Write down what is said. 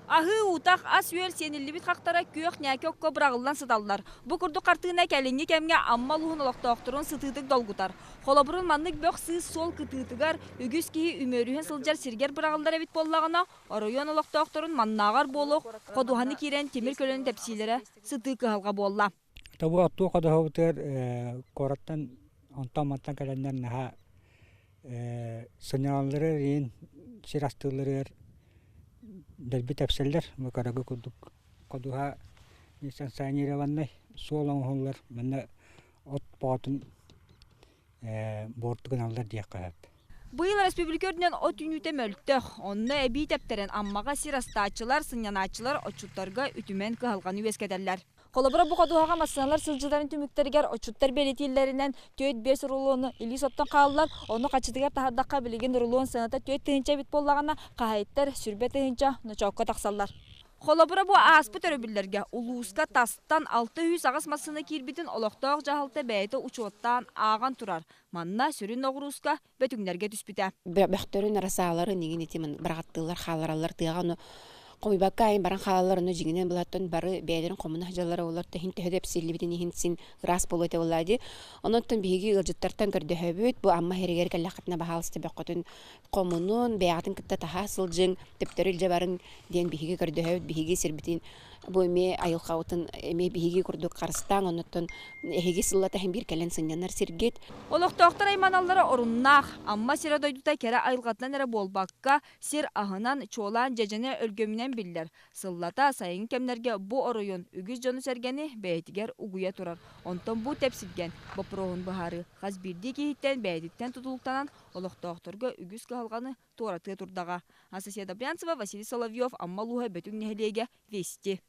Аһыы утах, ас-үөл сиэниллибит хахтара күөх ньээкэ окко быраҕыллан сыталлар. Бу курдук хартыына кэлиҥҥи кэмҥэ Амма улууһун олохтоохторун сытыытык долгутар. Холобурун маннык бөх-сыыс суол кытыытыгар үгүс киһи үмүөрүһэн сылдьар сиргэр быраҕыллар эбит буоллаҕына, оройуон олохтоохторун маннааҕар буолуох ходуһаны киирэн тимир көлөнү тэпсиилэрэ сытыы кыһалҕа буолла. Тобу оттуу ходуһабытыгар куораттан онтон-мантан кэлэннэр наһаа сынньаналларыгар иин сир астыылларыгар дэлби тэпсэллэр. Бу көрөгү курдук ходуһа несанкционированнай суол оҥоһуллар. Манна от боотун буорту гыналлар диэххэ сөп. Быйыл республика үрдүнэн от үүнүүтэ мөлтөх. Онно эбии тэптэрэн Аммаҕа сир астааччылар, сынньанааччылар отчуттарга үтүмэн кыһалҕаны үөскэтэллэр. Холобура, бу ходуһаҕа массыыналар сылдьыыларын түмүктэригэр отчуттар бэлиэтииллэринэн 4-5 рулону илии соттон хааллар. Ону хаччытыгар таһардахха билигин рулон сыаната 4 тыһыынча эбит буоллаҕына, хаһаайыттар сүрбэ тыһыынча ночоокко тахсаллар. Холобура, бу ааспыт өрөбүллэргэ улууска тастан 608 массыына киирбитин олохтоох дьаһалта бэйэтэ учуоттаан ааҕан турар. Манна сүрүн ноҕурууска Бөтүҥнэргэ түспүтэ. Бөхтөрүн, расааларын игин ити быраҕаттыыллар, хаалараллар тыаҕа ону хомуйбакка айан баран хаалаллар ону дьиҥинэн былаттан бары бэйэлэрин хомуна сылдьаллара олор иһин төһө да эпсиллибитин иһин син ыраас буолуо этэ буоллаа дии. Онон биһиги ыалдьыттартан көрдөһөбүт бу Амма иһэригэр кэллэххитинэ баһаалыста бөххүтүн хомунун, бэйэҕитин кытта таһаа сылдьыҥ, төптөрү илдьэ барыҥ диэн биһиги көрдөһөбүт. Биһиги сирбитин бу эмиэ айылҕабытын эмиэ биһиги курдук харыстааҥ, оннуттан эһиги сыллата иһин биир кэлэн сынньанар сиргит. Олохтоохтор айманаллара оруннаах. Амма сирэ-дойдута кэрэ айылҕатынан эрэ буолбакка, сир аһынан, чуолаан дьэдьэнэ өлгөмүнэн биллэр. Сыллата, сайыҥҥы кэмнэргэ бу оройуон үгүс дьону-сэргэни бэйэтигэр угуйа турар. Онтон бу тэпсилгэн боппуруоһун быһаарыы хас биирдии киһиттэн бэйэтиттэн тутулуктанан, олохтоохторго үгүс кыһалҕаны туоратыа турдаҕа. Анастасия Добрянцева, Василий Соловьев, Амма улууһа Бөтүҥ нэһилиэгэ, Вести.